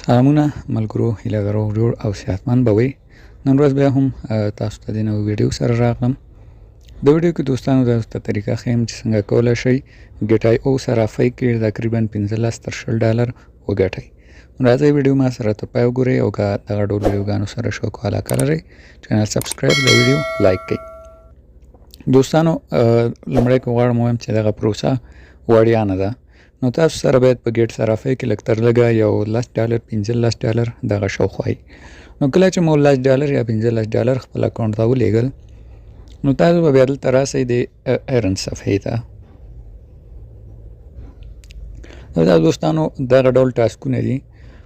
سلامونه ملګرو، هیله ده روغ جوړ او صحتمند به وئ. نن ورځ بیا هم تاسو ته د نوې ویډیو سره راغلم. د ویډیو کې دوستانو تاسو ته طریقه ښیم چې څنګه کولی شئ ګټای او صرافۍ کې تقریبا 15 تر 20 ډالر وګټئ. نو راځئ ویډیو ما سره تر پای وګورئ، او که دغه ډول ویډیوګانو سره شوق او علاقه لرئ، چینل سبسکرایب، د ویډیو لایک کړئ. دوستانو، لومړی که غواړم ووایم چې دغه پروسه وړیا نه ده، نو تاسو سره باید په ګیټ صرافۍ کې لږ تر لږه یو لس ډالر، 15 ډالر دغه شاوخوا وي. نو کله چې مو لس ډالر یا 15 ډالر خپل اکاونټ ته ولیږل، نو تاسو به بیا دلته راسئ د earn صفحې ته. دا دوستانو دغه ډول ټاسکونه دي،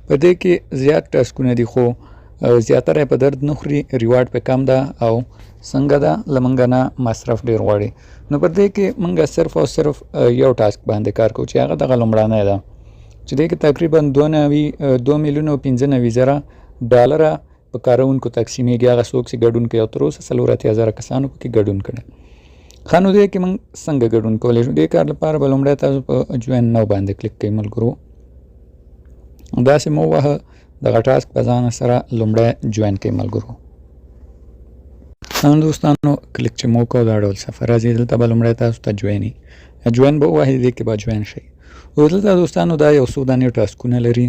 په دې کې زیات ټاسکونه دي، خو زیاتره یې په درد نه خوري، reward په کم ده او څنګه ده له موږ نه مصرف ډیر غواړي. نو پر دې کې موږ صرف او صرف یو task باندې کار کوو چې هغه دغه لومړنی ده، چې دې کې تقریبا 2 2,095,000 ډالره په کاروونکو تقسیمېږي، هغه څوک چې ګډون کوي، او تر اوسه 84,000 کسانو پکې ګډون کړی. ښه، نو دې کې موږ څنګه ګډون کولی شو؟ دې کار لپاره به لومړی تاسو په join now باندې کلیک کوئ. ملګرو، داسې مو ووهه، دغه task په ځان سره لومړی join کوئ. ملګرو نو دوستانو، کلیک چې مو وکړو، دا ډول صفحه راځي. دلته به لومړی تاسو ته join join به ووهئ، دې کې به join شئ. او دلته دوستانو دا یو څو دانې ټاسکونه لري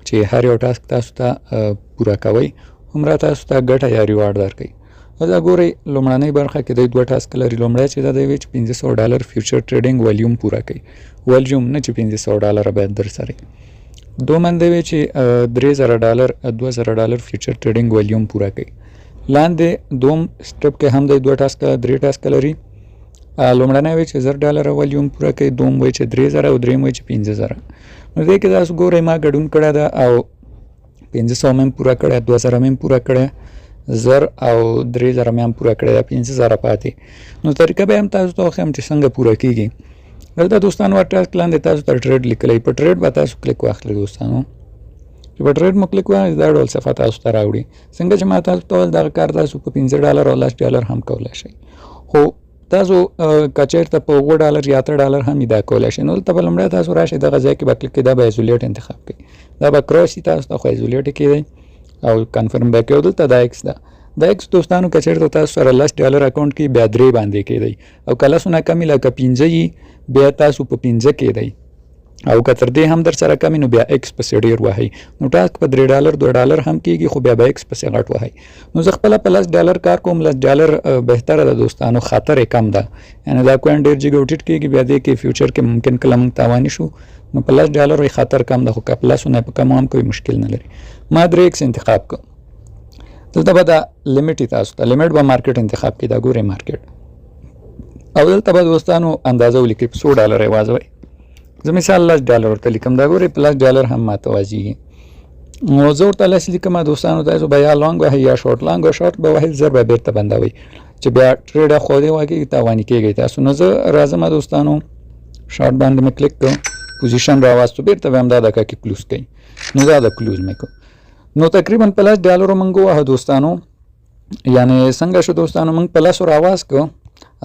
چې هر یو task تاسو ته پوره کوئ، هومره تاسو ته ګټه یا reward درکوي. دا ګورئ، لومړنۍ برخه کې دی دوه task لري. لومړی چې دا دی چې 500 ډالر future trading volume پوره کوي، والیوم نه چې 500 ډالر باید در سره. دوم دی چې 3000 ډالر، 2000 ډالر future trading volume پوره کوي. لاندې دوم step کې هم دی دوه task، درې task لري. لومړنی وی چې 1000 ډالر والیوم پوره کوي، دوم وی چې 3000 او دریم وی چې 5000. نو دې کې تاسو ګورئ، ما ګډون کړی ده او 500 مې پوره کړی، 2000 مې پوره کړی، 1000 او 3000 مې هم پوره کړی ده، 5000 پاتې. نو طریقه به هم تاسو ته وښیم چې څنګه پوره کیږي. دلته دوستانو task لاندې تاسو ته trade لیکلی، په trade به تاسو کلیک واخلئ. دوستانو، چې په trade مو کلیک واخلئ، دا ډول صفحه تاسو ته راوړي. څنګه چې ما تاسو ته وویل، دغه کار تاسو په 5 ډالر او 10 ډالر هم کولی شئ، خو تاسو که چېرته په 7 ډالر یا 8 ډالر هم ادا کولی شئ. نو دلته به لومړی تاسو راشئ، دغه ځای کې به کلیک کړئ، دا به isolate انتخاب کړئ. دا به cross تاسو ته، خو isolate کېدی او confirm به کوي. دلته دا X ده. دا X دوستانو که چېرته تاسو سره 10 ډالر اکاونټ کې بیا درې باندې کېدی، او که لسو نه کمې لکه 5 یي، بیا تاسو په 5 کېدی، او که تر دې هم در سره کمې، نو بیا X پسې ډیر وهئ. نو task په 3 ډالر، 2 ډالر هم کېږي، خو بیا به X پسې غټ وهئ. نو زه خپله په 10 ډالر کار کوم. 10 ډالر بهتره ده دوستانو، خطر یې کم ده، یعنې دا coin ډېر جګ او ټیټ کېږي، بیا دې کې future کې ممکن کله موږ تاواني شو. نو په 10 ډالر یې خطر کم ده، خو که په لسو نه په کمو هم کوي، مشکل نه لري. ما درې X انتخاب کړ. دلته به دا limit، تاسو ته limit به market انتخاب کړئ، دا ګورئ market، او دلته به دوستانو اندازه ولیکئ، په څو ډالر یې وازوئ. زه مثال 10 ډالر ورته لیکم. دا ګورئ، په 10 ډالر هم ماته وازیږي، نو زه ورته 10 لیکم. دوستانو، تاسو به یا long وهئ یا short. long او شارټ به وهئ، زر به بېرته بندوئ، چې بیا trade خو دې واکېږي، تاواني کېږئ تاسو. نو زه راځم دوستانو، شارټ باندې مې کلیک کړ، position راواستو، بېرته به هم دا دکه کې close کوي. نو دا د close مې کړ. نو تقریبا په 10 ډالرو موږ ووهه دوستانو. یعنې څنګه شو دوستانو؟ موږ په لسو راواز کړو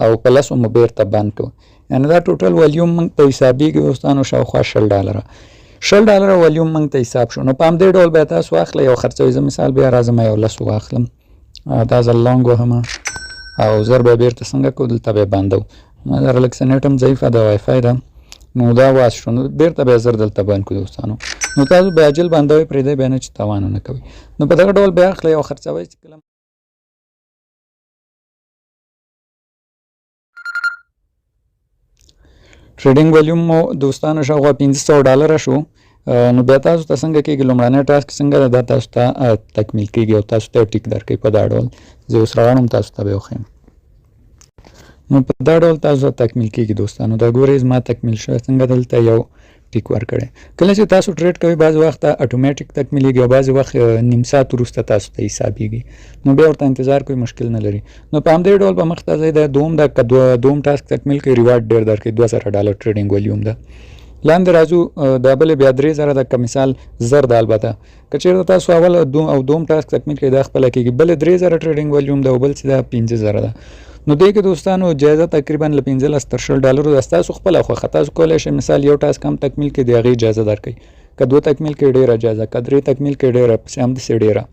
او په لسو مو بېرته بند کړو. یعنې دا total volume موږ ته حسابېږي دوستانو شاوخوا 20 ډالره، 20 ډالره والیوم موږ ته حساب شو. نو په همدې ډول به تاسو واخلئ او خرڅوئ. زه مثال بیا راځم، یو لس واخلم، دا ځل long وهم او زر به بېرته څنګه کوو؟ دلته به یې بندو. ما سره لږ څه نېټ هم ضعیفه ده، وای فای ده. نو دا واز شو، نو بېرته بیا زر دلته بند کړو دوستانو. نو تاسو بیا عاجل بندوئ، پرېږدئ بیا نه چې تاوان ونه کوئ. نو په دغه ډول بیا اخلئ او خرڅوئ چې کله trading volume مو دوستانو شاوخوا 500 ډالره شو، نو بیا تاسو ته څنګه کېږي؟ لومړنی task څنګه ده، دا تاسو ته تکمیل کېږي او تاسو ته tick درکوي. په دا ډول زه اوس روانم، تاسو ته به یې وښیم. نو په دا ډول تاسو ته تکمیل کېږي دوستانو. دا ګورئ، زما تکمیل شوی، څنګه دلته یو tick ورکړی. کله چې تاسو trade کوئ، بعضې وخت اتوماتیک تکمیلېږي او بعضې وخت نیم ساعت وروسته تاسو ته حسابېږي، نو بیا ورته انتظار کوئ، مشکل نه لري. نو په همدې ډول به مخته ځئ. دا دوم ده، که دوم task تکمیل کړئ، reward ډېر درکوي، 2000 ډالر trading volume ده. لاندې راځو، دا بلې بیا 3000 ده، که مثال 1000 ده. البته که چېرته تاسو اول او دوم task تکمیل کړئ، دا خپله کېږي. بلې 3000 trading volume ده او بل چې دا 5000 ده. نو دې کې دوستانو جایزه تقریبا له 15 تر 20 ډالرو ده، ستاسو خپله خوښه. تاسو کولی شئ مثال یو task هم تکمیل کړئ، د هغې اجازه درکوي. که دوه تکمیل کړئ ډېره جایزه، که درې تکمیل کړئ ډېره، پسې همداسې ډېره.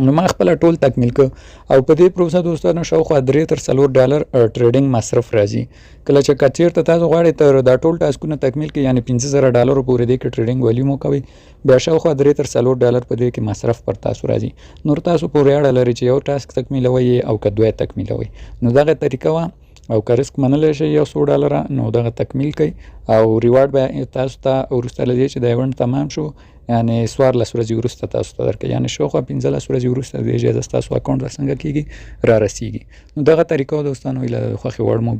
نو ما خپله ټول تکمیل کړ او په دې پروسه دوستانو شاوخوا 3 تر 4 ډالر trading مصرف راځي. کله چې که چېرته تاسو غواړئ تر دا ټول task ونه تکمیل کړئ، یعنی 5000 ډالرو پورې دې کې trading volume وکوئ، بیا شاوخوا 3 تر 4 ډالر په دې کې مصرف پر تاسو راځي. نور تاسو پورې اړه لري چې یو task تکمیلوئ او که دوه تکمیلوئ. نو دغه طریقه وه او که ریسک منلی شئ یو څو ډالره، نو دغه تکمیل کړئ او reward به تاسو ته وروسته له دې چې د event تمام شو، یعنی 14 ورځې وروسته تاسو ته درکوي، یعنی شاوخوا 15 ورځې وروسته د جایزه ستاسو account ته څنګه کیږي را رسیږي. نو دغه طریقه دوستانو، هیله ده د خوښې وړ مو.